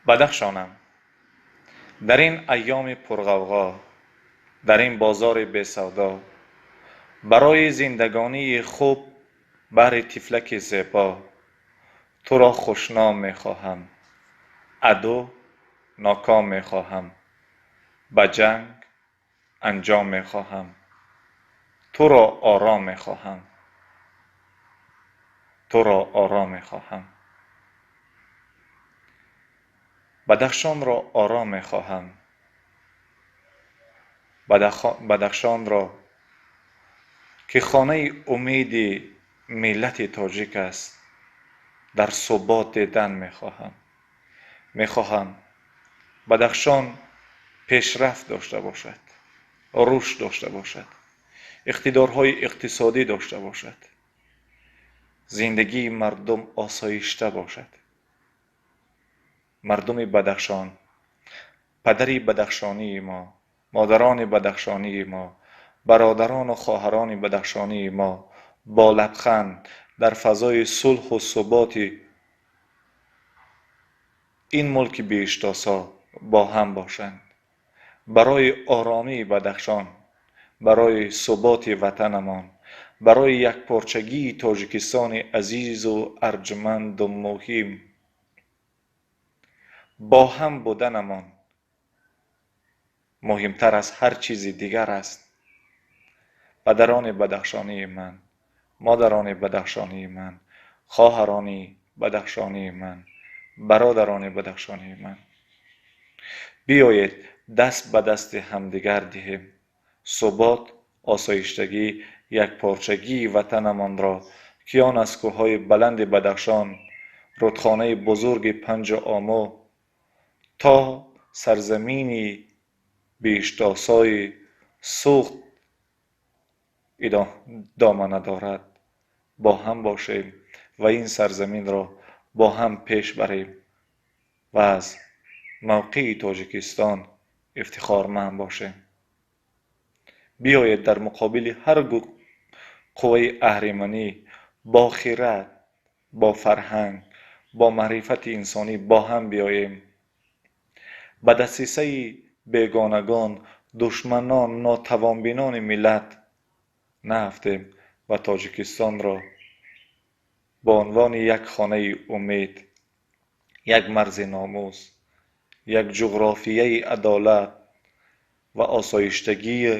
Бадахшонам, дар ин айёми пурғавғо, дар ин бозори бесавдо, барои зиндагонии хуб, баҳри тифлаки зебо, туро хушном мехоҳам, аду ноком мехоҳам, ба ҷанг анҷом мехоҳам, туро ором мехоҳам, туро ором мехоҳам. Бадахшонро ором мехоҳам. Бадахшонро, ки хонаи умеди миллати тоҷик аст, дар субот дидан мехоҳам. Мехоҳам Бадахшон пешрафт дошта бошад, рушд дошта бошад, иқтидорҳои иқтисодӣ дошта бошад, зиндагии мардум осоишта бошад. Мардуми Бадахшон, падари бадахшонии мо, модарони бадахшонии мо, бародарону хоҳарони бадахшонии мо бо лабханд дар фазои сулҳу суботи ин мулки биҳиштосо бо ҳам бошанд. Барои оромии Бадахшон, барои суботи ватанамон, барои якпорчагии Тоҷикистони азизу арҷманду муҳим бо ҳам буданамон муҳимтар аз ҳар чизи дигар аст. Падарони бадахшонии ман, модарони бадахшонии ман, хоҳарони бадахшонии ман, бародарони бадахшонии ман, биёед, даст ба дасти ҳамдигар диҳем, субот, осоиштагӣ, якпорчагии ватанамонро, ки он аз кӯҳҳои баланди Бадахшон, рудхонаи бузурги Панҷу Омо то сарзамини биҳиштосои Суғд домана дорад, бо ҳам бошем ва ин сарзаминро бо ҳам пеш барем ва аз мавқеи Тоҷикистон ифтихорманд бошем. Биёед, дар муқобили ҳар қувваи аҳриманӣ бо хирад, бо фарҳанг, бо маърифати инсонӣ бо ҳам биёем. Ба дасисаи бегонагон, душманон, нотавонбинони миллат наафтем ва Тоҷикистонро ба унвони як хонаи умед, як марзи номус, як ҷуғрофияи адолат ва осоиштагии